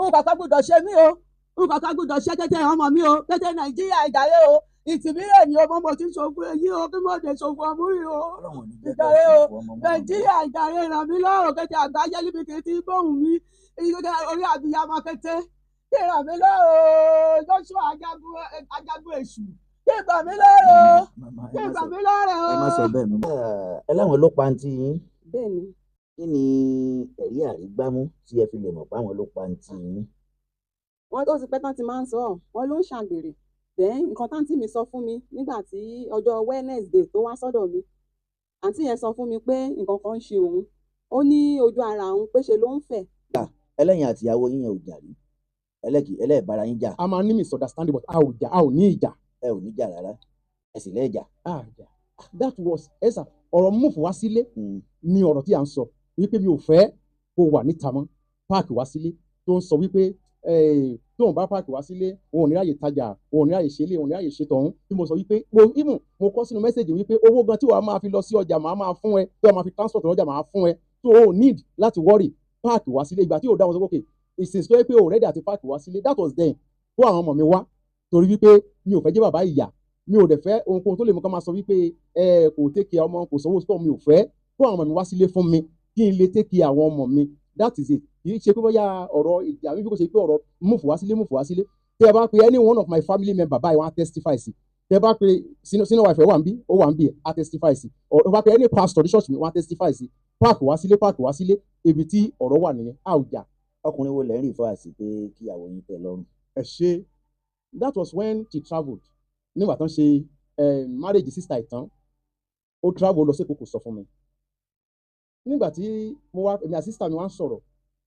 Nǹkan kan gbọ́dọ̀ ṣe mí o, nǹkan kan gbọ́dọ̀ ṣe kété ọmọ mi o, kété Nàìjíríà ìjàre o. Ìtìmílẹ̀ ni ọmọ mo ti ń ṣòfò èyí o, kí mo lè ṣòfò ọmú yìí o. Ọlọ́run ò ní jẹ́ Ìjàre kẹ́ o, ṣòfò ọmọ mọ́. Nàìjíríà ìjàre, ràn mí lọ́rùn kété àgbáyé níbi kí n ti gbóhùn mi, orí àbíyamọ kété kí ràn mí lọ́rùn. Joshua ajagun, ajagun èṣù, kí gbà mí lọ́rùn, Màmá, kí ẹ má gbà sọ mí lọ́rùn o. Ẹ má sọ bẹ́ẹ̀ mọ́. Ẹ láwọn ló pa àǹtí yín? Bẹ́ẹ̀ ni. Kí ni ẹ̀rí àrígbámú tí ẹ fi lè mọ̀ páwọn ló pa àǹtí yín? Wọ́n tó ti pẹ́ tán ti máa ń sọ ọ́, wọ́n ló ń ṣàgbèrè. Then nǹkan táǹtì mi sọ fún mi nígbà tí ọjọ́ Wednesday tó wá sọ́dọ̀ mi, àǹtí yẹn sọ fún mi pé nǹkan kan ń ṣe òun, ó ní ojú ara òun pé ṣe ló ń fẹ̀. Ẹlẹ́yin àtìyàwó yín yẹn ò jà rí? Ẹlẹ́kì ẹlẹ́ẹ̀bára yín jà? A máa ní misunderstanding, but a ò jà, a ò ní ìjà. Ẹ ò ní jà rárá, ẹ sì lẹ́ẹ̀jà. A ò jà. That was ẹ̀sà ọ̀rọ̀ move wá sílé ní ọ̀rọ̀ tí à ń sọ wípé mi ò fẹ́ kó wà níta mọ́, pack wá sílé, tó ń sọ wípé tóun bá pack wá sílé, òun ò ní ráyè tajà, òun ò ní ráyè ṣe ilé, òun ò ní ráyè ṣe tọ̀hún, tí mo sọ wípé mo even mo kọ sínú message wípé owó gan tí wàá máa fi lọ sí ọjà, màá máa fún ẹ, tí wàá máa fi transport lọ́jà, màá fún ẹ, tó o need láti worry, pack wá sílé. Ìgbà tí yóò dá wọn sọ pé okay, ìsìn tó yẹ pé o ready àti pack wá sílé, that was then, kó àwọn ọmọ mi wá, torí wípé mi ò fẹ́ jẹ́ bàbá ìyà, mi ò dẹ̀ fẹ́ ohunkóhun tó lè mú ká máa sọ wípé ẹ kò take care ọmọ, kò sanwó school. Mi ò fẹ́ kó àwọn ọmọ mi wá sílé fún mi kí n lè take care àwọn ọmọ mi. That is it. Kì í ṣe pé bóyá ọ̀rọ̀ ìjà bí kò ṣe pé ọ̀rọ̀ move wá sílé, move wá sílé. Tẹ́ ẹ bá pe any one of my family member báyìí, wọ́n á testify sí. Tẹ́ ẹ bá pe senior wife ẹ̀ wà ń bí, ó wà ń bí, á testify sí. Or bá pe any pastor ní church mi, wọ́n á testify sí. Pack wá sílé, pack wá sílé, ibi tí ọ̀rọ̀ wà nìyẹn. A ò jà. Ọkùnrin wo lẹ́ ń refer sí pé kíyàwó yín tẹ́ lọ́rùn? Ẹ ṣe. That was when she travelled, nígbà tán ṣe marriage sister ìtàn, ó travel lọ sí Èkó, kò sọ fún mi. Nígbà tí mo wá, èmi àti sister mi wá ń sọ̀rọ̀,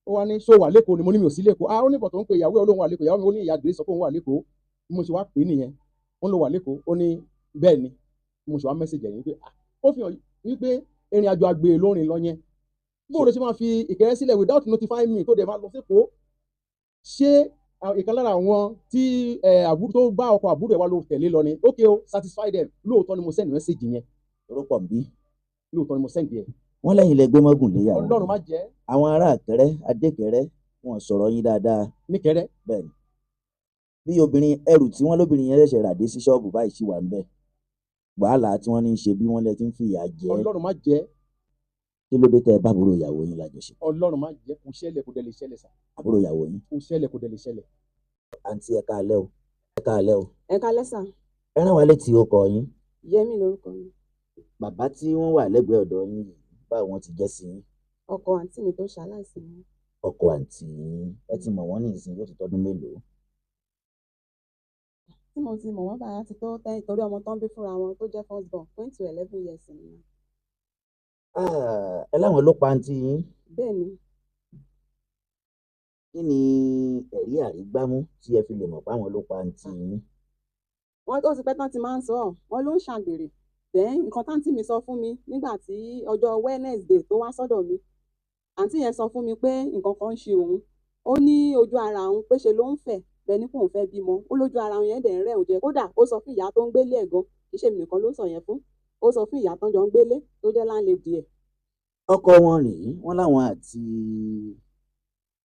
ó wá ní ṣó wà lẹ́kọ̀ọ́ ni? Mo ní mi ò sí lẹ́kọ̀ọ́. Ah, ó ní bọ̀ tó ń pe ìyàwó ẹ̀, ó lóun wà lẹ́kọ̀ọ́. Ìyàwó mi, ó ní ìyá Grace sọ pé òun wà lẹ́kọ̀ọ́. Bí mo ṣe wá pè é nìyẹn, ó ló wà lẹ́kọ̀ọ́, ó ní bẹ́ẹ̀ ni. Mo ṣe wá message ẹ̀yìn pé ah, ó fi hàn wípé ìrìn àjò àgbèrè ló rìn lọ yẹn. Bóun ló ṣe máa fi Ìkẹrẹ́ sílẹ̀ without notifying me, tó dẹ̀ máa lọ sékòó? Ṣé ìkan lára àwọn tí àbúrò tó bá ọkọ àbúrò ẹ̀ wá ló tẹ̀lé lọ ni? Okay o, satisfy them. Lóòótọ́ ni mo send message yẹn. Orúkọ ń bí. Lóòótọ́ ni mo send yẹn. Wọ́n lẹ́yìn lẹ gbé mọ́gùn léyàwó. Ọlọ́run má jẹ́. Àwọn ará Àkẹrẹ́, Adékẹrẹ́, wọn sọ̀rọ̀ yín dáadáa. Níkẹrẹ́? Bẹ́ẹ̀ ni. Bí obìnrin ẹrù tí wọ́n lóbìnrin yẹn ṣẹ̀ṣẹ̀ rà dé sí ṣọ́ọ̀bù báyìí sì wà ń bẹ̀, wàhálà tí wọ́n ní í ṣe bí wọ́n lẹ ti ń fìyà jẹ. Ọlọ́run má jẹ́. Kí ló dé tẹ́ ẹ bá àbúrò ìyàwó yín lájọṣepọ̀? Ọlọ́run má jẹ́, kò ṣẹlẹ̀, kò dẹ̀ lè ṣẹlẹ̀ sà. Àbúrò ìyàwó yín? Kò ṣẹlẹ̀, kò dẹ̀ lè ṣẹlẹ̀. Àǹtí, ẹ káalẹ́ o, ẹ káalẹ́ o. Ẹ káalẹ́ sà. Ẹ rán wa létí ọkọ yín. Yẹmí lorúkọ mi. Bàbá tí wọ́n wà lẹ́gbẹ̀ẹ́ ọ̀dọ̀ yín yìí, báwo wọ́n ti jẹ́ sí yín? Ọkọ àǹtí mi tó ṣaláìsí ni. Ọkọ àǹtí yín. Ẹ ti mọ̀ wọ́n ní ìsìn, yóò ti tọ́dún mélòó? Tí mo ti mọ̀ wọ́n báyà ti tó 10, torí ọmọ tán bí fúnra wọn tó jẹ́ first born, going to 11 years nìyẹn. Ah, ẹ láwọn ló pa àǹtí yín? Bẹ́ẹ̀ ni. Kí ni ẹ̀rí àrígbámú tí ẹ fi lè mọ̀ páwọn ló pa àǹtí yín? Wọ́n tó ti pẹ́ tán ti máa ń sọ ọ́, wọ́n ló ń ṣàgbèrè. Then nǹkan táǹtí mi sọ fún mi nígbà tí ọjọ́ Wednesday tó wá sọ́dọ̀ mi, àǹtí yẹn sọ fún mi pé nǹkan kan ń ṣe òun, ó ní ojú ara òun pé ṣe ló ń fẹ̀ bẹ́ẹ̀ ni kò ń fẹ́ bímọ, ó lójú ara òun yẹn dẹ̀ ń rẹ̀ òun jẹ. Kódà ó sọ fún ìyá tó ń gbélé ẹ̀ gan, kì í ṣe èmi nìkan ló sọ yẹn fún, ó sọ fún ìyá tó ń jọ ń gbélé tó jẹ́ landlady ẹ̀. Ọkọ wọn nìyí, wọ́n láwọn àti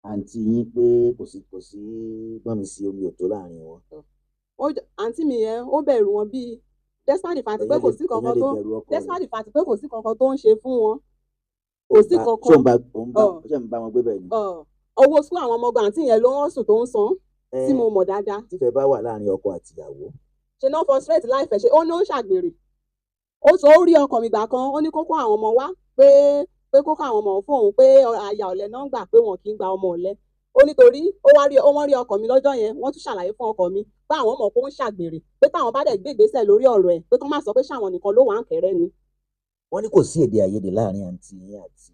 àǹtí yín pé kò sí gbọ́n mi sí omi ò tó láàrin wọn. Àǹtí mi yẹn, ó bẹ̀rù wọn bíi, despite the fact pé kò sí kankan tó despite the fact pé kò sí kankan tó ń ṣe fún wọn, kò sí kankan. Ṣé òun bá ṣé ń bá wọn gbé bẹ́ẹ̀ ni? Owó school àwọn ọmọ gan, àǹtí yẹn ló ń sùn tó ń san, tí mo mọ̀ dáadáa. Tífẹ̀ẹ́ bá wà láàrin ọkọ àtìyàwó. Ṣe náà frustrate láìfẹ́ ṣe, ó ní ó ń ṣàgbèrè. Ó sọ ó rí ọkọ mi gbà kan, ó ní kó kó àwọn ọmọ wá, pé kó kó àwọn ọmọ fún òun, pé àyà ọ̀lẹ náà ń gbà, pé wọn kì í gba ọmọ ọ̀lẹ. Ó nítorí ó wá rí, ó wọ́n rí ọkọ mi lọ́jọ́ yẹn, wọ́n tún ṣàlàyé fún ọkọ mi pé àwọn mọ̀ pé ó ń ṣàgbèrè, pé táwọn bá dẹ̀ gbé ìgbésẹ̀ lórí ọ̀rọ̀ ẹ̀, pé kó má sọ pé ṣáwọn nìkan ló wà ń kẹrẹ́ ni. Wọ́n ní kò sí èdè àìyedè láàrin àǹtí yín àti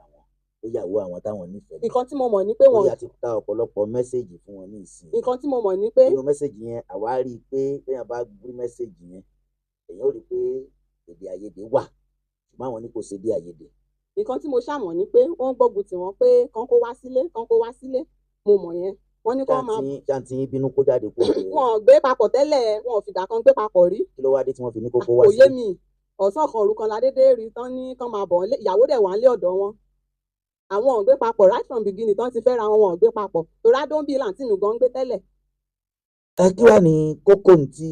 àwọn ìyàwó àwọn táwọn nífẹ̀ẹ́. Nǹkan tí mo mọ̀ ni pé wọn Bóyá ti ta ọ̀pọ̀lọpọ̀ message fún wọn ní ìsìn. Nǹkan tí mo mọ̀ ni pé Nínú message yẹn, àwa rí i pé téèyàn bá rí message yẹn, èèyàn ó rí i pé èdè àìyedè wà, ṣùgbọ́n àwọn ní kò sí èdè àìyedè. Nǹkan tí mo ṣàmọ̀ ni pé wọ́n gbógun tì wọ́n pé kán kó wá sílé, kán kó wá sílé. Mo mọ̀ yẹn. Wọ́n ní kán máa Ṣáǹtì yín bínú kó jáde kó lè? Wọn ò gbé papọ̀ tẹ́lẹ̀, wọn ò fìgbà kan gbé papọ̀ rí. Kí ló wá dé tí wọ́n fi ní kókó wá Kò yé sílé? mi. Ọ̀sán kan òru kan la dédé rí tán ní kán máa bọ̀ nílé. Ìyàwó dẹ̀ wà nílé ọ̀dọ̀ wọn. Àwọn ò gbé papọ̀ right from beginning tán ti fẹ́ra wọn, wọn ò gbé papọ̀. Torí Adóńbí làǹtí mi gan ń gbé tẹ́lẹ̀. Ẹ kí wàá ní kókó ní tí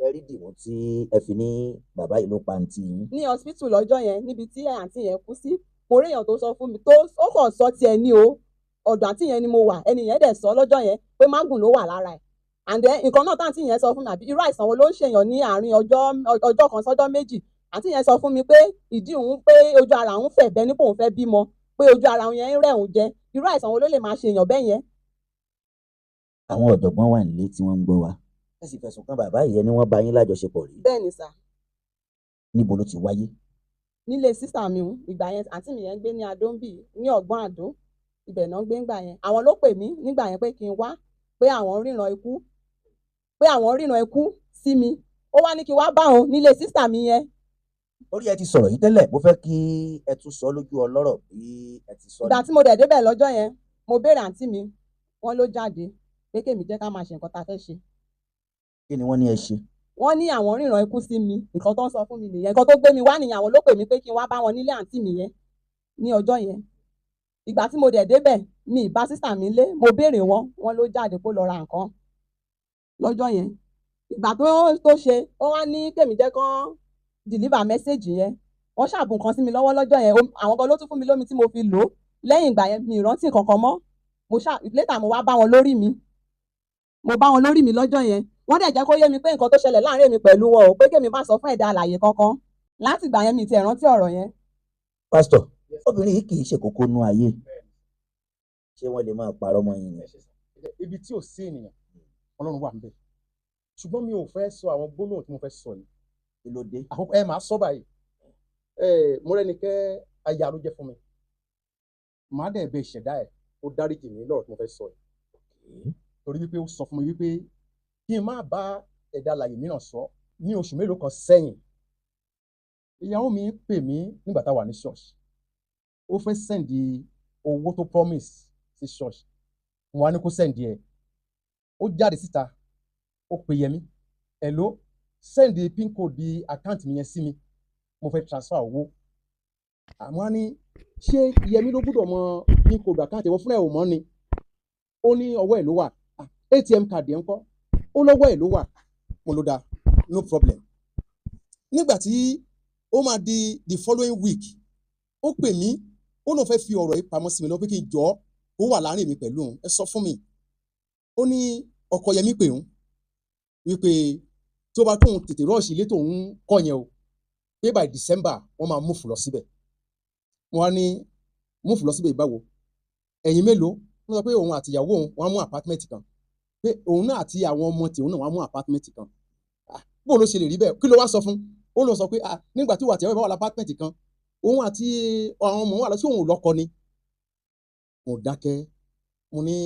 ẹ rí dìmú tí ẹ fi ní bàbá yìí ló pa àǹtí yín. Ní hospital lọ́jọ́ yẹn níbi tí àǹtí yẹn kú sí, mo rí èèyàn tó sọ fún mi tó ó kàn sọ tiẹ̀ ní o, ọ̀dọ̀ àǹtí yẹn ni mo wà, ẹni yẹn dẹ̀ sọ lọ́jọ́ yẹn pé mágùn ló wà lára ẹ̀. And then nǹkan náà táǹtí yẹn sọ fún mi, àbí irú àìsàn wo ló ń ṣèyàn ní àárín ọjọ́ kan sọ́jọ́ méjì. Àǹtí yẹn sọ fún mi pé ìdí òun pé ojú ara òun fẹ̀ bẹ́ẹ̀ nípò òun fẹ́ bímọ, pé ojú ara òun yẹn ń rẹ̀ òun jẹ. Irú àìsàn wo ló lè máa ṣèyàn bẹ́ẹ̀ yẹn? Àwọn ọ̀jọ̀gbọ́n wà nílé tí wọ́n ń gbọ́ wa. Ẹ sì fẹ̀sùn kan bàbá yìí, ẹni wọ́n bá yín lájọṣepọ̀ rí. Bẹ́ẹ̀ ni sà. Níbo ló ti wáyé? Nílé sísà mi ń ìgbà yẹn, àǹtí mi yẹn ń gbé ní Adóńbì ní Ọ̀gbọ́n Àdó, ibẹ̀ náà ń gbé ńgbà yẹn. Àwọn ló pè mí nígbà yẹn pé kí n wá, pé àwọn ríran ikú, pé àwọn ríran ikú sí mi. Ó wá ní kí n wá bá òun nílé sísà mi yẹn. Orí ẹ ti sọ̀rọ̀ yìí tẹ́lẹ̀, mo fẹ́ kí ẹ tún sọ lójú ọlọ́rọ̀ bí ẹ ti sọ. Ìgbà tí mo dẹ̀ débẹ̀ lọ́jọ́ yẹn, mo béèrè àǹtí mi, wọ́n ló jáde pé kémi jẹ́ ká máa ṣe nǹkan tá a fẹ́ ṣe. Kí ni wọ́n ní ẹ ṣe? Wọ́n ní àwọn ríran ikú sí mi, nǹkan tó ń sọ fún mi nìyẹn, nǹkan tó gbé mi wá nìyẹn. Àwọn ló pè mí pé kí n wá bá wọn nílé àǹtí mi yẹn ní ọjọ́ yẹn. Ìgbà tí mo dẹ̀ débẹ̀, mi ì bá sísà mi lé, mo béèrè wọn, wọ́n ló jáde kó lọ ra nǹkan lọ́jọ́ yẹn. Ìgbà tó ṣe, ó wá ní kémi jẹ́ kán deliver message yẹn. Wọ́n ṣàbùn kan sí mi lọ́wọ́ lọ́jọ́ yẹn, àwọn kan ló tún fún mi lómi tí mo fi lò ó. Lẹ́yìn ìgbà yẹn mi ì rántí kankan mọ́. Mo ṣá later mo wá bá wọn lórí mi, mo bá wọn lórí mi lọ́jọ́ yẹn. Wọ́n dẹ̀ jẹ́ kó yé mi pé nǹkan tó ṣẹlẹ̀ láàrin èmi pẹ̀lú wọn ò pé kémi má sọ fún ẹ̀dá alààyè kankan. Láti ìgbà yẹn mi ti ẹ̀ rántí ọ̀rọ̀ yẹn. Pásítọ̀, obìnrin yìí kì í ṣe kókó nú ayé, ṣé wọ́n lè máa parọ́ mọ́ yín ni? Ibi tí ò sí ènìyàn, Ọlọ́run wà níbẹ̀. Ṣùgbọ́n mi ò fẹ́ sọ àwọn gbólóhùn tí mo fẹ́ sọ yìí. Kí ló dé? Àkọ́kọ́ ẹ máa sọ báyìí. Mọ́rẹ́nikẹ́ aya ló jẹ́ fún mi. Màá dẹ̀ bẹ ìṣẹ̀dá ẹ̀ ó dáríjì mí lọ́rọ̀ tí mo fẹ́ sọ yìí. Torí wípé ó sọ fún mi wípé kí n má bá ẹ̀dá alààyè mìíràn sọ. Ní oṣù mélòó kan sẹ́yìn, ìyàwó mi pè mí nígbà tá a wà ní ṣọ́ọ̀ṣì. Ó fẹ́ sẹ́ndì owó tó promise sí ṣọ́ọ̀ṣì. Mo wá ní kó sẹ́ndì ẹ̀. Ó jáde síta, ó pe Yẹmí. Hello, sẹ́ndì pin code di àkáǹtì mi yẹn sí mi. Mo fẹ́ transfer owó. Àmọ́ á ní ṣé Yẹmí ló gbúdọ̀ mọ pin code àkáǹtì ẹ̀wọ̀n fúnra ẹ̀ ò mọ̀ ni? Ó ní ọwọ́ ẹ̀ ló wà. ATM card ẹ̀ ń kọ́. Ó lọ́wọ́ ẹ̀ ló wà. Mo ló dáa, no problem. Nígbà tí ó máa di the following week, ó pè mí, ó lóun fẹ́ fi ọ̀rọ̀ yìí pamọ́ sí mi lọ pé kí n jọ́ ó wà láàrin mi pẹ̀lú òun, ẹ sọ fún mi. Ó ní ọkọ Yẹmí pè òun wípé tó bá tóun tètè rọ́ọ̀ṣì ilé tóun kọ́ yẹn o, pé by December wọ́n máa múfù lọ síbẹ̀. Wọ́n á ní múfù lọ síbẹ̀ ìbáwo? Ẹ̀yin mélòó? Wọ́n sọ pé òun àti ìyàwó òun wọ́n á mú apartment kan, pé òun náà àti àwọn ọmọ tòun náà wọ́n á mú apartment kan. Bó ló ṣe lè rí bẹ́ẹ̀? Kí ló wá sọ fún? Ó lọ sọ pé nígbà tí wà tí àwọn ìbá wà lápátmẹ̀tì kan, òun àti àwọn ọmọ wà lọ sí òun ò lọ́kọ ni. Mo dákẹ́, mo ní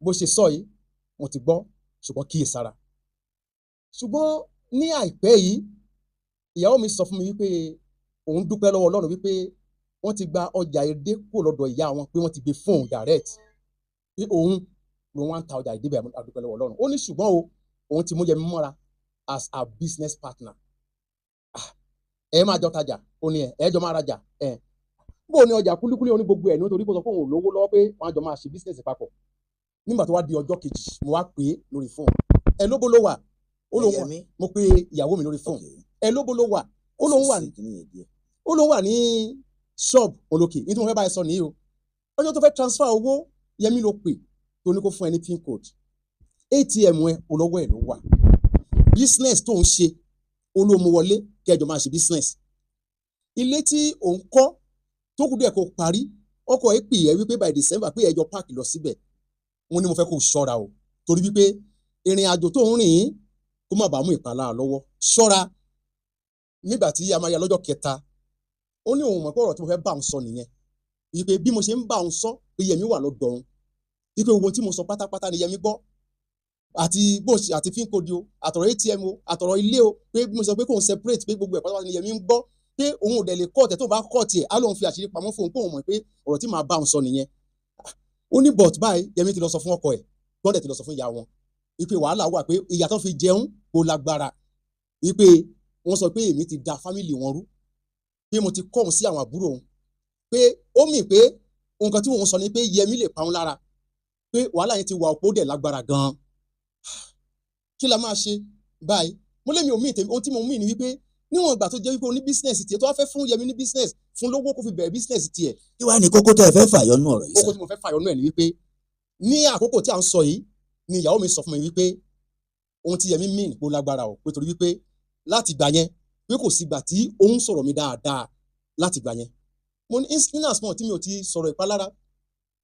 bó ṣe sọ yìí, mo ti gbọ́, ṣùgbọ́n kíyè sára. Ṣùgbọ́n ní àìpẹ́ yìí, ìyàwó mi sọ fún mi wípé òun dúpẹ́ lọ́wọ́ Ọlọ́run wípé wọ́n ti gba ọjà edé kúrò lọ́dọ̀ ìyá wọn, pé wọ́n ti gbé fóun direct, pé òun ló wá ń ta ọjà edé bẹ́ẹ̀, adúpẹ́ lọ́wọ́ Ọlọ́run. Ó ní ṣùgbọ́n o, òun ti mú Yẹmí mọ́ra as a business partner. Ẹ máa jọ tajà, ó ní ẹ jọ máa rajà. Ẹ bó ní ọjà kúlíkúlí, ó ní gbogbo ẹ̀ nítorí kó sọ pé òun ò lówó lọ́wọ́, pé wọ́n á jọ máa ṣe business papọ̀. Nígbà tó wá di ọjọ́ kejì, mo wá pè é lórí fóònù. Ẹ lóbo ló wà? Ó lóun wà. Mo pe ìyàwó mi lórí fóònù. Ẹ lóbo ló wà? Ó lóun wà ní, ó lóun wà ní ṣọ́ọ̀bù olókè. Ní tí mo fẹ́ bá ẹ sọ nìyí o. Ọjọ́ tó fẹ́ transfer owó, Yẹmí ló pè tó ní kó fún ẹ ní pin code. ATM ẹ olówó ẹ ló wà. Business tó ń ṣe olómo wọlé kẹjọ máa ṣe business. Ilé tí òun kọ́ tó kù díẹ̀ kó parí, ọkọ ẹ pè ẹ wípé by December pé ẹjọ páàkì lọ síbẹ̀. Wọ́n ní mo fẹ́ kó ṣọ́ra o, torí wípé ìrìn àjò tó ń rìn kó má bàa mú ìpalára lọ́wọ́. Ṣọ́ra. Nígbà tí a máa ya lọ́jọ́ kẹta, ó ní òun mọ̀ pé ọ̀rọ̀ tí mo fẹ́ bá òun sọ nìyẹn, wípé bí mo ṣe ń bá òun sọ pé Yẹmí wà lọ́dọ̀ òun, wípé gbogbo tí mo sọ pátápátá ni Yẹmí gbọ́, àti bó àti fínkodi o, àtọ̀rọ̀ ATM o, àtọ̀rọ̀ ilé o, pé bí mo sọ pé kóun separate, pé gbogbo ẹ̀ pátápátá ni Yẹmí ń gbọ́, pé òun ò dẹ̀ lè kọ́ọ̀tẹ̀, tó bá kọ́ọ̀tì ẹ̀ á lóun fi àṣírí pamọ́ fóun, kóun mọ̀ pé ọ̀rọ̀ tí màá bá òun sọ nìyẹn. Ó ní but báyìí Yẹmí ti lọ sọ fún ọkọ ẹ̀, gbọ́dẹ̀ ti lọ sọ fún ìyá wọn wípé wàhálà wà, pé ìyá tó fi jẹun kò lágbára, wípé wọ́n sọ pé èmi ti da fámìlì wọn rú, pé mo ti kọ́ òun sí àwọn àbúrò òun, Pé ó mì pé nǹkan tí òun sọ ni pé Yẹmí lè pa òun lára, pé wàhálà yẹn ti wà òpó dẹ̀ lágbára gan-an. Kí la máa ṣe báyìí? Mo lé mi ò mí tèmi, ohun tí mo mí ni wípé níwọ̀n ìgbà tó jẹ́ wípé o ní bísínẹ́sì tiẹ̀ tó wá fẹ́ fún Yẹmí ní bísínẹ́sì, fún lówó kó fi bẹ̀rẹ̀ bísínẹ́sì tiẹ̀. Kí wàá ní kókó tẹ́ ẹ fẹ́ fàyọ nú ọ̀rọ̀ yìí Kókó sà? tí mo fẹ́ fàyọ nú ẹ̀ ni wípé ní àkókò tí à ń sọ yìí ni ìyàwó mi sọ fún mi wípé ohun tí Yẹmí mìn kó lágbára o, pé torí wípé láti ìgbà yẹn pé kò sígbà tí òun sọ̀rọ̀ mi dáadáa láti ìgbà yẹn. Mo ní in as much tí mi ò ti sọ̀rọ̀ ìpalára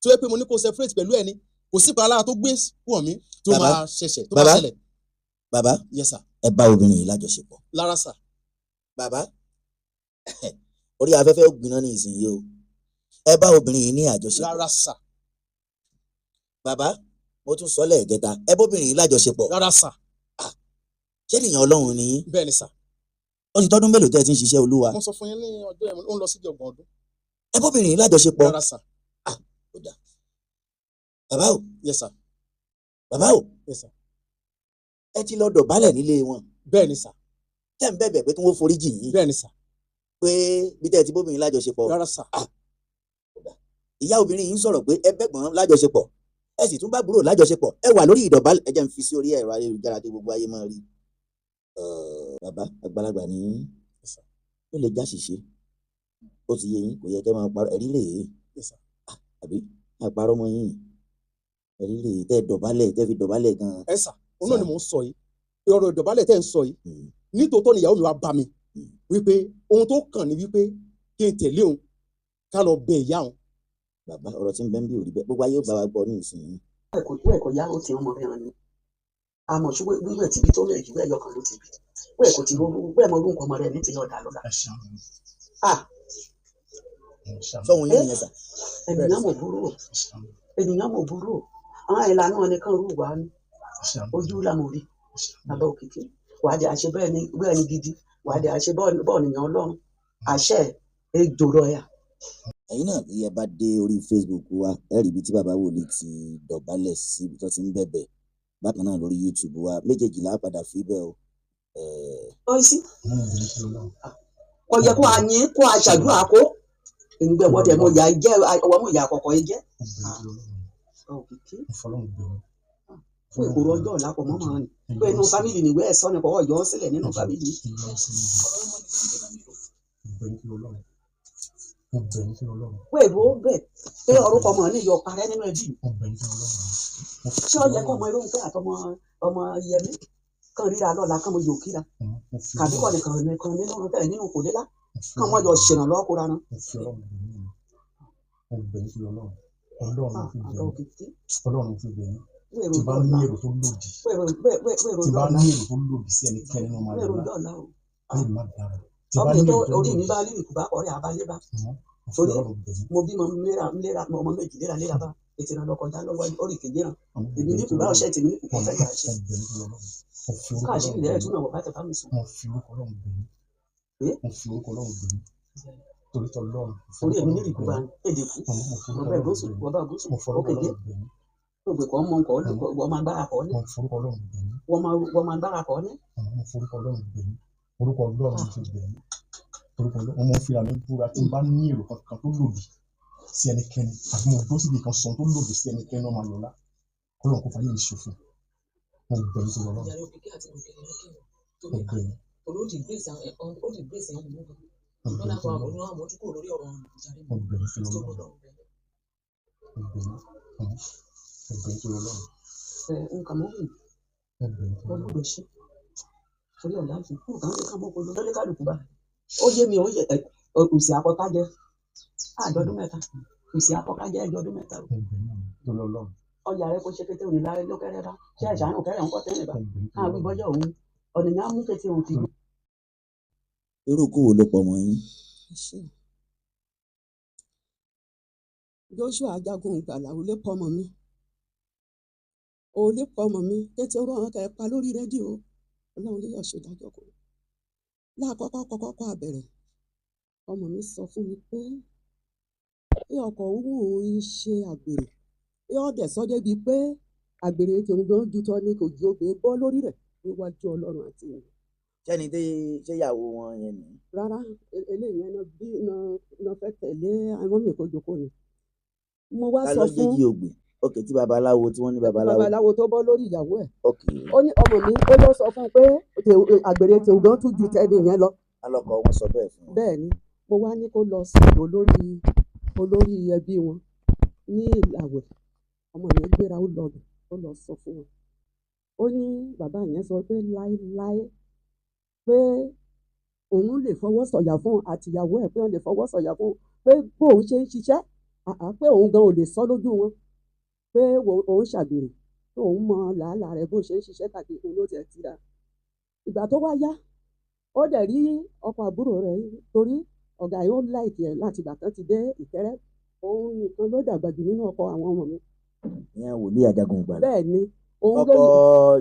tó yẹ pé mo ní kó separate pẹ̀lú ẹni, kò sí ìpalára tó gbé wọ̀n mi tó Bàbá, máa ṣẹ̀ṣẹ̀ tó máa bàbá. ṣẹlẹ̀. Bàbá, Yes sir. ẹ bá obìnrin yìí lájọṣepọ̀? Lára sir. Bàbá, orí afẹ́fẹ́ ó gbiná ní ìsinyìí o. Ẹ bá obìnrin yìí ní àjọṣepọ̀? Rárá sir. Bàbá, mo tún sọ lẹ́ẹ̀kẹta, ẹ bóbìnrin yìí lájọṣepọ̀? Rárá sir. Ṣé nìyẹn Ọlọ́run ni yín? Bẹ́ẹ̀ ni sir. Ó ti tọ́dún mélòó tẹ́ ẹ ti ń ṣiṣẹ́ Olúwa? Mo sọ fún yín ní ọjọ́ yẹn, ó ń lọ sí 30 ọdún. Ẹ bóbìnrin yìí lájọṣepọ̀? Rárá sir. Ó dà. Bàbá o. Yes sir. Bàbá o. Yes sir. Ẹ ti lọ dọ̀bálẹ̀ nílé wọn? Bẹ́ẹ̀ ni sir. Tẹ́ ń bẹ̀bẹ̀ pé kí wọ́n foríjì yín? Bẹ́ẹ̀ ni sir. Pé bí tẹ́ ẹ ti bóbìnrin lájọṣepọ̀? Rárá sir. Ìyá obìnrin yìí ń sọ̀rọ̀ pé ẹ bẹ́gbọ̀n lájọṣepọ̀, ẹ sì tún bá búrò lájọṣepọ̀, ẹ wà lórí ìdọ̀bálẹ̀. Ẹ jẹ́ ń fi sí orí ẹ̀rọ ayélujára tí gbogbo ayé máa rí. Bàbá àgbàlagbà ní Yes sir. ó lè já ṣìṣe, ó ti yé yín, kò yẹ kẹ́ máa parọ́, ẹ̀rí rèé. Yes sir. Àbí àparọ́ mọ́ yín? Ẹ̀rí rèé tẹ́ dọ̀bálẹ̀, tẹ́ fi dọ̀bálẹ̀ gan-an. Ẹ sà, òun náà ni mò ń sọ yìí, ọ̀rọ̀ ìdọ̀bálẹ̀ tẹ́ ń sọ yìí. Nítòótọ́ ni ìyàwó mi wá bá mi wípé ohun tó kàn ní wípé kí n tẹ̀lé òun ká lọ bẹ ìyá òun. Bàbá, ọ̀rọ̀ tí ń bẹ ń bí ò rí bẹ́ẹ̀, gbogbo ayé ó bá wa gbọ́ ní ìsinyìí. Ẹ̀kọ́ ẹ̀kọ́ yá ó ti ọmọ rẹ̀ hàn ni àmọ́ ṣùgbọ́n wíwẹ̀ tìbí tó lẹ̀ jù bẹ́ẹ̀ yọkàn ló ti bí wẹ́ẹ̀ kò ti wẹ́ẹ̀ mọ orúkọ ọmọ rẹ̀ ní ti ọ̀dà lọ́la. Ah, Sọ́hun yín nìyẹn sà? Ènìyàn mọ̀ burú o, ènìyàn mọ̀ burú o. Àwọn ìlànà nìkan rú wa ni ojú làwọn rí bàbá òkìkí wàá di àṣẹ bẹ́ẹ̀ ni, bẹ́ẹ̀ ni gidi wàá di àṣẹ bọ́ọ̀ nìyẹn ọlọ́run àṣẹ ejò rọ̀yà. Ẹ̀yin náà bí ẹ bá dé orí Facebook wa, ẹ rí ibi tí bàbá wòlíì ti dọ̀bálẹ̀ sí, ibi tó ti ń bẹ̀bẹ̀. Bákan náà lórí YouTube wa méjèèjì là á padà fi bẹ́ẹ̀ o. Ọ̀sí kò yẹ kó a yín kó a ṣàdúrà kó ìgbẹ́ wọ́n tẹ̀ mọ ìyá jẹ́ ọwọ́ mọ ìyá àkọ́kọ́ yẹn jẹ́ òkìkí fún ìkóró ọjọ́ ọ̀la pọ̀ mọ́ màá ni pé inú fámìlì nìwé ẹ̀ sọ́ni kọ́ ọ̀yọ́ sílẹ̀ nínú fámìlì. Pé ìlú ó bẹ̀ pé orúkọ ọmọ ní ìyọ parẹ́ nínú ẹbí mi. Ṣé ó yẹ kó ọmọ Irúnfẹ́ àtọmọ ọmọ Yẹmí kàn ríra lọ́la kàn mọ yòó kíra kàbí kọ́ nìkan nìkan nínú tẹ̀ nínú kò lélá kàn mọ yọ ṣèrànlọ́wọ́ kóra náà. Àbá òkìkí wéèrò Tí bá ọjọ́ ní ọ̀la èrò tó lòdì, wéèrò wéèrò tí ọjọ́ bá ọ̀la ní èrò tó lòdì sí ẹnikẹ́ni nínú ọmọ wéèrò Yorùbá ọjọ́ ọ̀la o. ayé mi má dára. Tí bá Ọmọ ní ètò èrò tó orí mi lòdì bá lè kú bá ọ̀rẹ́ àbálé bá mọ́, mo fi torí Ọlọ́run bẹ̀ yín. mo bímọ léra léra ọmọ méjì léra léra bá ètò ìrànlọ́ kọjá lọ́wọ́ orí kejì ràn Mo èmi bẹ̀ ní yín kù bá torí ọṣẹ tèmi ní kù kọ́ fẹ́ yà ṣe Ọlọ́run. Mo bẹ̀ yín torí Ọlọ́run. Mo fi orúkọ káàṣì Ọlọ́run rẹ̀ bẹ̀ tún yín. náà wọ̀ bá tẹ̀ bá mi sùn. Mo fi orúkọ Ọlọ́run bẹ̀ yín. Ẹ́ Mo fi orúkọ Ọlọ́run bẹ̀ yín. Torí tọlọ́run, mo fi Orí orúkọ èmi ní Ọlọ́run ìkú bẹ̀ bá yín. èdè kú Mo fi orúkọ wọ́n bẹ́ẹ̀ Ọlọ́run gúúsù bẹ̀ yín. wọ́n bá gúúsù Mo fi orúkọ òkèdè Ọlọ́run bẹ̀ yín. ògbè kọ́ mọ nǹkan wọ́n máa gbára kọ́ ní Mo fi orúkọ Ọlọ́run bẹ̀ yín. wọ́n máa gbára kọ́ ní. Mo fi orúkọ Ọlọ́run bẹ̀ yín. Orúkọ Ọlọ́run mo fi bẹ̀ yín. Orúkọ Ọlọ́run mo fi ra mi búra, tí n bá ní èrò kankan tó lòdì sí ẹnikẹ́ni àbí mo dó síbi kan sọ tó lòdì sí ẹnikẹ́ni ọmọ Yorùbá, Ọlọ́run kò fàyè mi ṣòfò. Mo bẹ̀ yín torí Ọlọ́run. Mo bẹ̀ yín. Mo bẹ̀ yín torí Ọlọ́run. Mo bẹ̀ yín torí Ọlọ́run. Mo bẹ̀ yín. Mo bẹ̀ yín torí Ọlọ́run. Ẹ nǹkan mọ́ wù Mo bẹ̀ yín torí wọ́n Ọlọ́run. gbọ́dọ̀ ṣe torí ọ̀la yìí nǹkan ní ká mọ́ kó lórí kálukú bá ó yé mi ó yẹ ẹ òsì àkọ́kájẹ àádọ́dún mẹ́ta òsì àkọ́kájẹ ẹjọ́dún mẹ́ta o. Mo bẹ̀ yín torí Ọlọ́run. Ọjà rẹ kó ṣe kété òní láyé lókẹrẹ bá ṣe ẹ̀ṣánú kẹrẹ ń kọ́ tẹ́lẹ̀ bá Mo bẹ̀ yín torí káà wí Ọlọ́run. bọ́jọ́ òun ọ̀nìyàn mú kété òun fi. Irú ikú wo ló pọ̀ mọ́ yín? Joshua ajagun ìgbàlà ò lè pọ ọmọ mi, ò lè pọ ọmọ mi kété orú àwọn kẹ pa lórí rédíò, Ọlọ́run lè yọ ṣèdájọ́ kò láàkọ́kọ́ kọ́kọ́ kọ́ àbẹ̀rẹ̀ ọmọ mi sọ fún mi pé pé ọkọ òun òun ń ṣe àgbèrè, pé ọ̀dẹ̀ sọ débi pé àgbèrè tòun gan ju tọ́ ni kò ju obìnrin bọ́ lórí rẹ̀ níwájú Ọlọ́run àti èèyàn. Ṣẹ́ni tí ṣé ìyàwó wọn yẹn nìyí? Rárá, eléyìí yẹn náà bí náà fẹ́ tẹ̀lé àwọn mi kò jókòó ni. Mo wá Ta sọ ló jẹ́ fún jí ògbè? Ok, tí babaláwo tí wọ́n ní babaláwo. Babaláwo tó bọ́ lórí ìyàwó ẹ̀. Ok. Ó ní ọmọ mi, ó lọ sọ fún un pé àgbèrè tèù gan tún ju tẹ́ni yẹn lọ. Alọ́kọ wọn sọ bẹ́ẹ̀ fún un. Bẹ́ẹ̀ ni, mo wá ní kó lọ sọ̀rọ̀ olórí ẹbí wọn ní Ìlàwẹ̀. Ọmọ yẹn gbéra, ó lọ bẹ̀, ó lọ sọ fún wọn. Ó ní bàbá yẹn sọ pé láéláé, pé òun lè fọwọ́ sọ̀yà fún àtìyàwó ẹ̀, pé òun lè fọwọ́ sọ̀yà fún pé bóun ṣe ń ṣiṣẹ́, àá pé òun gan ò lè sọ lójú wọn pé òun ṣàgbèrè, pé òun mọ làálàá rẹ̀ bó ṣe ń ṣiṣẹ́ káàkiri, òun ló tiẹ̀ ti rà. Ìgbà tó wá yá, ó dẹ̀ rí ọkọ àbúrò rẹ̀, torí ọ̀gá yìí ó láìkì ẹ̀ láti ìgbà tán ti dé Ìkẹ́rẹ́. Òun nìkan ló dàgbà jù nínú ọkọ àwọn ọmọ mi. Ìyẹn wòlíì Ajagun Ìgbàlà. Bẹ́ẹ̀ ni, òun ló Ọkọ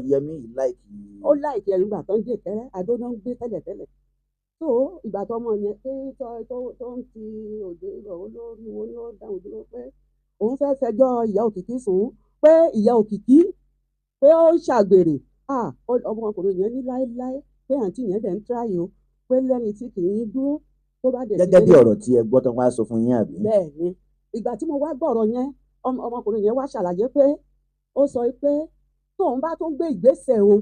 ní Yẹmí yìí láìkì. Ó láìkì ẹ̀ nígbà tán dé Ìkẹ́rẹ́. Adó náà ń gbé tẹ́lẹ̀tẹ́lẹ̀. Tó ìgbà tó ọmọ yẹn pé tó ń ti òde olórí wo ni ó dáhùn dúró pé òun fẹ́ fẹjọ́ ìyá Òkìkí sùn, pé ìyá Òkìkí pé ó ń ṣàgbèrè. Ọmọkùnrin yẹn ní láéláé, pé àǹtí yẹn dẹ̀ ń tíráyò, pé lẹ́ni tí kì í dúró tó bá dẹ̀ ti Gẹ́gẹ́ bí délé. ọ̀rọ̀ tí ẹ gbọ́ tán wá sọ fún yín, àbí? Bẹ́ẹ̀ ni, ìgbà tí mo wá gbọ́ ọ̀rọ̀ yẹn, ọmọkùnrin yẹn wá ṣàlàyé pé ó sọ pé tóun bá tún gbé ìgbésẹ̀ o,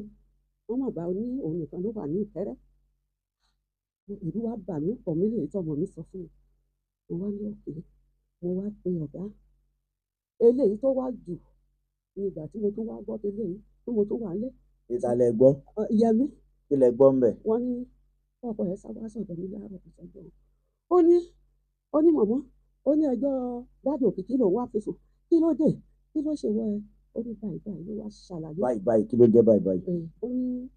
wọ́n mọ̀ bá ní òun nìkan ló wà ní Ìkẹ́rẹ́. Ìlú wa bà mí pọ̀ mí lè tọmọ mi sọ fún mi. Mo wá ní òkè, mo wá pe ọ̀gá. Eléyìí tó wá jù ní ìgbà tí mo tún wá gbọ́ eléyìí tí mo tún wà lé. Ìsàlẹ̀ gbọ́. Yẹmí. Kí lẹ gbọ́ ń bẹ̀? Wọ́n ní ọkọ ẹ̀ sábà sọ̀dọ̀ mi láàárọ̀ kùtù. Ó ní mọ̀mọ́, ó ní ẹjọ́ dáàdì Òkìkí lòun wá fi sùn. Kí ló dé? Kí ló ṣe wọ ẹ? Ó ní báyìí báyìí, ló wá ṣàlàyé. Báyìí báyìí, kí ló jẹ́ báyìí báyìí? Ó ní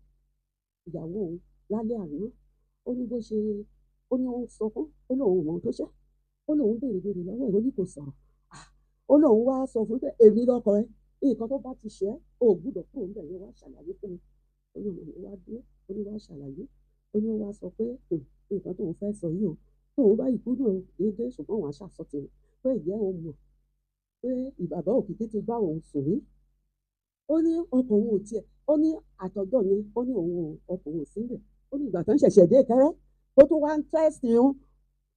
ìyàwó òun lálẹ́ àná, ó ní bó ṣe, ó ní òun sọ fún, ó lóun ò mọ ohun tó ṣe, ó lóun béèrè béèrè lọ́wọ́ ẹ̀, ó ní kò sọ̀rọ̀. Ó lóun wá sọ fún pé èmi lọ́kọ ẹ, nǹkan tó bá ti ṣe ẹ́, o ò gbúdọ̀ kúrò níbẹ̀ yẹn, wá ṣàlàyé fún mi. Ó ní òun wá dúró, ó ní wá ṣàlàyé, ó ní wá sọ pé nǹkan tóun fẹ́ sọ yìí o, tóun bá ìkú náà déédéé, ṣùgbọ́n òun á ṣàsọ tèmi pé ìjẹ́ òun mọ̀ pé ìbàbá Òkìkí ti bá òun sùn rí. Ó ní ọkọ òun ò tiẹ̀, ó ní àtọjọ́ yẹn, ó ní òun ò, ọkọ òun ò sí níbẹ̀. Ó ní ìgbà tó ń ṣẹ̀ṣẹ̀ dé Ìkẹ́rẹ́ tó tún wá ń tẹ́sì òun,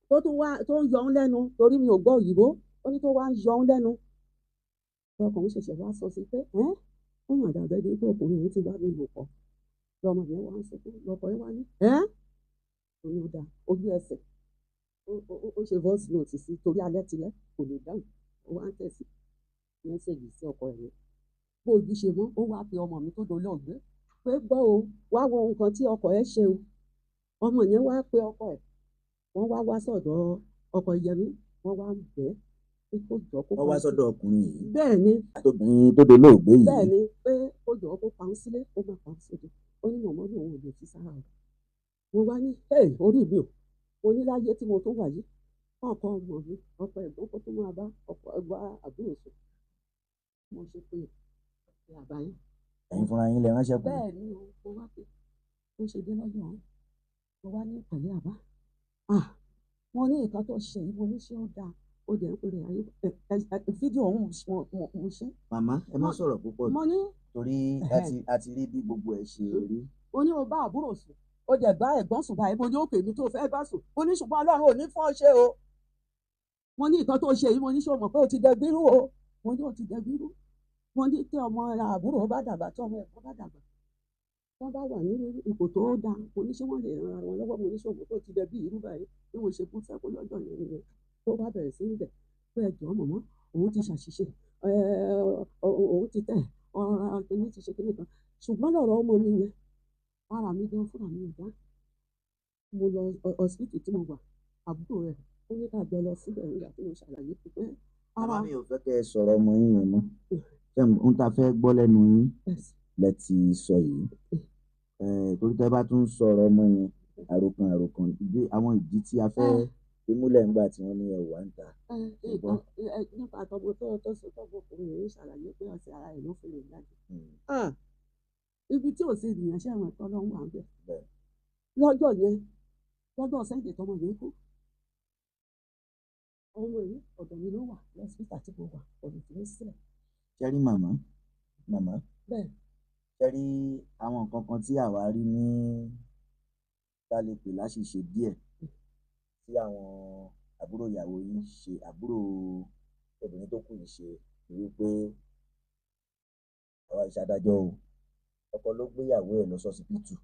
tó tún wá tó ń yọ òun lẹ́nu, torí mi ò gbọ́ òyìnbó, ó ní tó wá ń yọ òun lẹ́nu, ọkọ òun ṣẹ̀ṣẹ̀ wá sọ sí pé ẹ́ ó mà dàbẹ́ ní pé ọkùnrin yìí ti bá mi lò pọ̀. Lọmọ yẹn wá ń sọ pé lọkọ yẹn wá ní ẹ́ òun ò dà ojú ẹsẹ̀. Ó ṣe voice note sí, torí alẹ́ tilẹ̀ kò lè dáhùn, ó wá ń tẹ̀sí mẹ́sẹ̀gì sí ọkọ ẹ̀ yẹn. Bó ojú ṣe mọ́, ó wá pe ọmọ mi tó dolóògbé pé gbọ́ o, wá wo nǹkan tí ọkọ ẹ̀ ṣe o. Ọmọ yẹn wá pe ọkọ ẹ̀, wọ́n wá wá sọ̀dọ̀ ọkọ Yẹmí, wọ́n wá ń bẹ̀ ẹ́ pé kó jọ kó Wọ́n wá pa òun sọ́dọ̀ ọkùnrin yìí. Bẹ́ẹ̀ ni. Àtobìnrin tó dolóògbé yìí. Bẹ́ẹ̀ ni, pé kó jọ kó pa òun sílé, kó má pa òun sóde. Ó ní mọ̀mọ́ ní òun ò lè fi sára o. Mo wá ní hey, orí mi ò, mo ní láyé tí mo tún wà yìí, ọkọ ọmọ mi, ọkọ ẹ̀gbọ́n, kó tó máa bá ọkọ ẹ̀gbọ́n àbúrò sùn. Mo ṣe pé bàbá yín. Ẹ̀yin fúnra yín lẹ ránṣẹ́ pé. Bẹ́ẹ̀ ni o, mo wá pé ó ṣe dé lọ́jọ́ ọ̀hún. Mo wá ní pẹ̀lẹ́ àbá. Mo ní nǹkan tó ṣe yìí, mo ní ṣé ó dáa? Ó dẹ̀ ń pè é ayé fídíò ọ̀hún mo ṣe. Màmá, ẹ má sọ̀rọ̀ púpọ̀ Mo ní torí a ti rí bí gbogbo ẹ̀ ṣe rí. Mo ní o bá àbúrò sùn, o dẹ̀ bá ẹ̀gbọ́n sùn báyìí, mo ní ó pè mí tó fẹ́ bá sùn. Mo ní ṣùgbọ́n Ọlọ́run ò ní fún ọ ṣe o. Mo ní nǹkan tó ṣe yìí, mo ní ṣé o mọ̀ pé o ti dẹgbírú o? Mo ní o ti dẹgbírú. Mo ní tí ọmọ àbúrò bá dàgbà, tí ọmọ ẹ̀gbọ́n bá dàgbà, wọ́n bá wà nínú ipò tó dáa, mo ní ṣé wọ́n lè ran ara wọn lọ́wọ́? Mo ní ṣé o mọ̀ pé o ti dẹbí irú báyìí? Bí mo ṣe kú sẹ́kù lọ́jọ́ yẹn nìyẹn. Tó bá bẹ̀rẹ̀ sí ń bẹ̀ pé ẹjọ́ mọ̀mọ́, òun ti ṣàṣìṣe, òun ti tẹ̀, ọ̀rọ̀ kìíní ti ṣe kìíní kan. Ṣùgbọ́n lọ́rọ̀ ọmọ mi yẹn, ara mi gan fúnra mi ò dá. Mo lọ hospital tí mo wà, àbúrò rẹ̀ ó ní ká jọ lọ síbẹ̀ nígbà tí mo ṣàlàyé pé ara. Màmá, mi ò fẹ́ kẹ́ ẹ sọ̀rọ̀ ọmọ yín yẹn mọ́. Ṣé ohun tá a fẹ́ gbọ́ lẹ́nu yín lẹ ti sọ yìí? Torí tẹ́ bá tún sọ̀rọ̀ ọmọ yẹn, àròkàn àròkàn bí àwọn ìdí tí a fẹ́ fi múlẹ̀ ńgbà tí wọ́n ní ẹ wà ń ta. Nípa tọmọ tó sọ tọmọkùnrin yìí ṣàlàyé pé ọ̀sẹ̀ ara ẹ̀ ló fi lè jáde. Ibi tí ò sí ènìyàn ṣe àwọn ẹ̀tọ́ lọ́wọ́ à ń bẹ̀. Lọ́jọ́ yẹn, lọ́jọ́ Sunday tọmọ yẹn kú. Ọmọ yìí ọ̀dọ̀ mi ló wà lọ́sibítà tí mo wà, ọ̀dọ̀ tí mo sílẹ̀. Ṣé rí màmá? Màmá. Bẹ́ẹ̀. Ṣé rí àwọn nǹkan kan tí àwa rí ní Tá a lè pè láṣìṣe díẹ̀ tí àwọn àbúrò ìyàwó yín ṣe, àbúrò obìnrin tó kù yìí ṣe, ni wípé àwa ìṣàdájọ́ o, ọkọ ló gbéyàwó ẹ̀ lọ sọ́sibítù,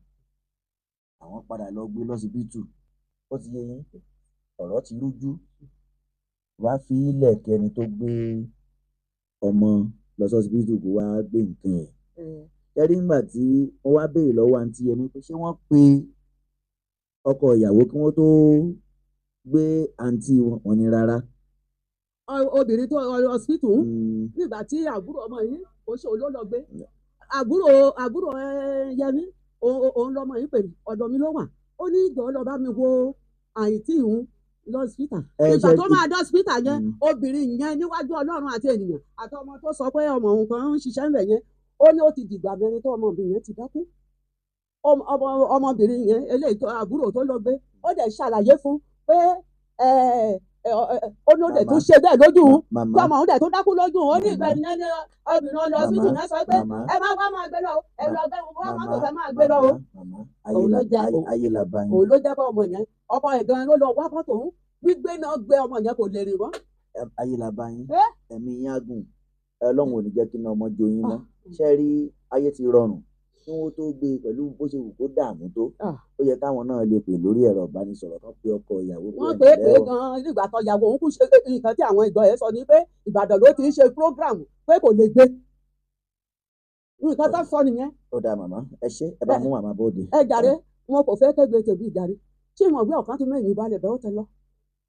àwọn padà lọ gbé lọ́sibítù. Ó ti yé yín, ọ̀rọ̀ ti rújú. Wá fi ilẹ̀ kí ẹni tó gbé ọmọ lọ sọ́sibítù kó wá gbé nǹkan ẹ̀. Ṣẹ́rí ńgbà tí wọ́n wá béèrè lọ́wọ́ àǹtí Yẹmí pé ṣé wọ́n pe ọkọ ìyàwó kí wọ́n tó gbé àǹtí wọn, wọ́n ní rárá. Obìnrin tó hospital nígbà tí àbúrò ọmọ yìí kò ṣe òun ló lọ gbé àbúrò Yẹmí, òun lọmọ yìí pè mí, ọ̀dọ̀ mi ló wà. Ó ní ìjọ lọ bá mi wo àìtí ìhun lọ́sítà. Ìgbà tó máa dọ́sítà yẹn, obìnrin yẹn níwájú Ọlọ́run àti ènìyàn àti ọmọ tó sọ pé ọmọ òun kan ń ṣiṣẹ́ ńbẹ̀ yẹn, ó ní ó ti dìgbà mẹ́rin tó ọmọbìnrin yẹn ti dákú. Ọmọbìnrin yẹn eléyìí tó àbúrò tó lọ gbé, ó dẹ̀ ṣàlàyé fún pé ó ní ó dẹ̀ tún ṣe bẹ́ẹ̀ lójú òun, kí ọmọ òun dẹ̀ tún dákú lójú òun. Ó ní ìgbà yẹn ní obìnrin lọ sí tùnú sọ pé ẹ má wá máa gbé lọ, ẹ lọ gbé wá má tó fẹ́ máa gbé lọ o. Òun ló jẹ́ bọ́ ọmọ yẹn, ọkọ ẹ̀ gan ló lọ wá mọ́tò òun, gbígbé náà gbé ọmọ yẹn kò lè rìn mọ́. Ayé la bá yín, ẹ̀mí yín á gùn, Ọlọ́run ò ní jẹ́ kí iná ọmọ jó yín mọ́. Ṣé rí, ayé ti rọrùn kí wọ́n tó gbé e pẹ̀lú bó ṣe wù kó dààmú tó, ó yẹ káwọn náà lè pè lórí ẹ̀rọ ìbánisọ̀rọ̀ kan pé ọkọ ìyàwó. Wọ́n pè é pé gan-an nígbà tó ìyàwó òun kú ṣe nǹkan tí àwọn ìjọ ẹ̀ sọ ni pé Ìbàdàn ló ti ń ṣe program pé kò lè gbé, nǹkan tó sọ nìyẹn. Ó dáa màmá, ẹ ṣé, ẹ bá mú màmá bóde. Ẹ jàre, wọn kò fẹ́ kẹ́gbẹ́ tèmi ìjàre, tí ìwọ̀n gbé ọ̀kan tún mẹ́rin balẹ̀ bẹ́ẹ̀ ó tẹ lọ,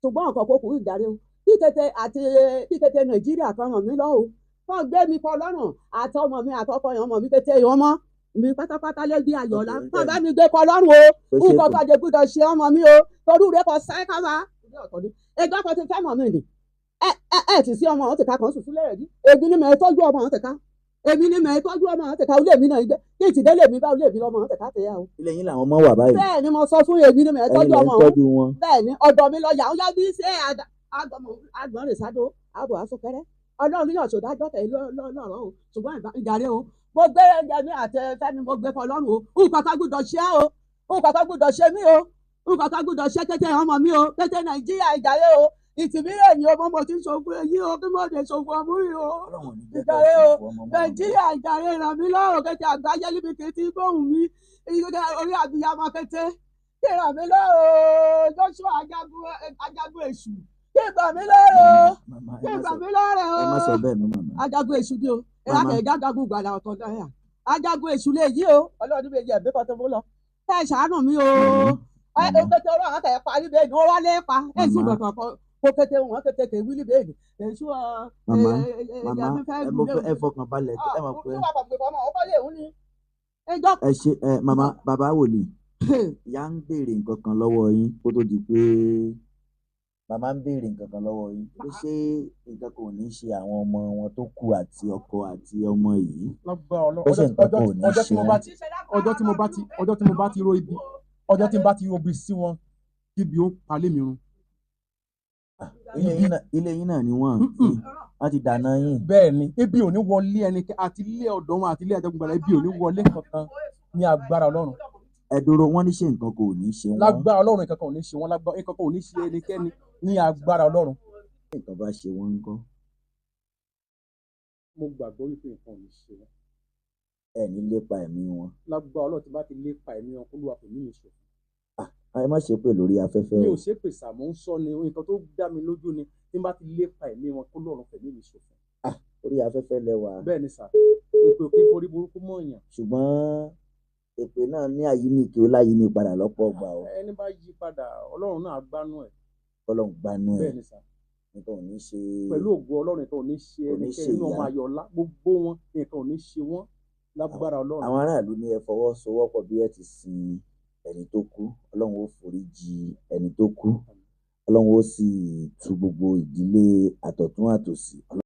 ṣùgbọ́n ọ̀kan kò kú ìjàre o. Kí tètè àti kí tètè Nàìjíríà kan ràn mí lọ́wọ́, kàn gbé mi kọ lọ́rùn àti ọmọ mi àtọkọ yẹn, ọmọ mi tètè ọmọ mi pátápátá lẹ́bí ayọ̀lá, kàn bá mi gbé kọ lọ́rùn o. Nǹkan kan jẹ gbúdọ̀ ṣe ọmọ mi o, torí rẹ kọ sáyé káwa ẹgbẹ́ kan ti fẹ́ mọ̀ mi nì. Ẹ ẹ ẹ ti sí ọmọ ọ̀hún tìka kan sùn sílẹ̀ rẹ̀ jí, èmi ni mẹ̀ tọ́jú ọmọ ọ̀hún tìka, èmi ni mẹ̀ tọ́jú ọmọ ọ̀hún tìka, ilé mi náà gbé kí ìtìdélé mi bá ilé mi lọ́mọ ọ̀hún tìka tẹ̀yà o. Ilé yín làwọn ọmọ wà báyìí. Bẹ́ẹ̀ ni mo sọ fún, èmi ni mẹ̀ tọ́jú ọmọ ọ̀hún. Bẹ́ẹ̀ ni ọ̀dọ̀ mi lọ yà ó yá bí ṣé àgbọ̀n rè sádó àbọ̀ àsọkẹ́rẹ́ Ọlọ́run yóò ṣòdájọ́ tẹ̀ lọ́rọ̀ o, ṣùgbọ́n ìjàre o, mo gbé Yẹmí àti Fẹ́mi, mo gbé fọlọ́run o. Nǹkan kan gbúdọ̀ ṣe o, nǹkan kan gbúdọ̀ ṣe mí o, nǹkan kan gbúdọ̀ ṣe kété ọmọ mi o, kété Nàìjíríà ìjàre o. Ìtìmílẹ̀ ni ọmọ mo ti ń ṣòfò èyí o, kí mo lè ṣòfò ọmú yìí o, ìjàre o. Nàìjíríà ìjàre ràn mí lọ́rùn kété àgbáyé níbi kété gbóhùn mi orí àbíyamọ kété kí ràn mí lọ́rùn Joshua ajagun èṣù, kí gbà mí lọ́rùn, kí gbà mí lọ́rùn o. Ajagun èṣù ni o, ìlànà ìjà ajagun gbàlà ọ̀tọ̀ náírà ajagun èṣù lè yí o. Ọlọ́run mi yẹ ẹ̀mí kan tó mú lọ ẹ ṣàánú mi o. Ẹ kété ọlọ́run àtẹ parí bẹ́ẹ̀ ni wọ́n wálé pa ẹ sùn gbọ̀ngàn kó kété wọn kété kè wílí bẹ́ẹ̀ ni èṣù. Màmá, ẹ fọkàn balẹ̀, ẹ mọ̀ pé ẹ ṣe ẹ màmá. Bàbá wòlíì, ìyá ń béèrè nǹkan kan lọ́wọ́ yín kó tó di pé màmá ń béèrè nǹkan kan lọ́wọ́ yín pé ṣé nǹkan kan ò ní ṣe àwọn ọmọ wọn tó kù àti ọkọ àti ọmọ yìí, pé ṣé nǹkan kan ò ní ṣe wọn. Ọjọ́ tí mo bá ti ọjọ́ tí mo bá ti ro ibi, ọjọ́ tí mo bá ti ro ibi sí wọn, kíbi ó palẹ̀ mi run. Ilé yín náà ni wọ́n ti dáná yín. Bẹ́ẹ̀ ni, ibi ò ní wọlé ẹni àti ilé ọ̀dọ́ wọn àti ilé Ajagungbàlà, ibi ò ní wọlé kankan ní agbára Ọlọ́run. Ẹ dúró, wọ́n ní ṣé nǹkan kò ní ṣe wọ́n. Lágbára Ọlọ́run, nǹkan kan ò ní ṣe wọ́n, lágbára nǹkan kan ò ní ṣe ẹnikẹ́ni ní agbára Ọlọ́run. Nǹkan bá ṣe wọ́n ńkọ́. Mo gbàgbọ́ wípé nǹkan ò ní ṣe wọ́n. Ẹ ní lépa ẹ̀mí wọn. Lágbára Ọlọ́run, tí bá ti lépa ẹ̀mí wọn, k'Olúwa kò ní mi ṣòfò. Ẹ má ṣe pé lórí afẹ́fẹ́ o. Mi ò ṣe pè sàmú ń sọ ni, nǹkan tó dá mi lójú ni tí bá ti lépa ẹ̀mí wọn, k'Ọlọ́run fẹ̀mí mi ṣòfò. Orí afẹ́fẹ́ lẹ wà. Bẹ́ẹ̀ ni sà, èpè òkè forí burúkú mọ́ èèyàn. Ṣùgbọ́n èpè náà ní àyíníkì, ó láyíní padà lọ́pọ̀ ọgbà o. Ẹni bá yí padà, Ọlọ́run náà gbanú ẹ̀. Ọlọ́run gbanú ẹ̀. Bẹ́ẹ̀ ni sà. Nǹkan ò ní ṣe. Pẹ̀lú ògo Ọlọ́run, nǹkan ò ní ṣe ẹnikẹ́ni nínú ọmọ Ayọ̀ọ́lá, gbogbo wọn nǹkan ò ní ṣe wọ́n lágbára Ọlọ́run. Àwọn aráàlú ní ẹ fọwọ́sowọ́pọ̀ bí ẹ ti sin ẹni tó kú, Ọlọ́run ó forí jì ẹni tó kú, Ọlọ́run ó sì tu gbogbo ìdílé àtọ̀tún àtòsì.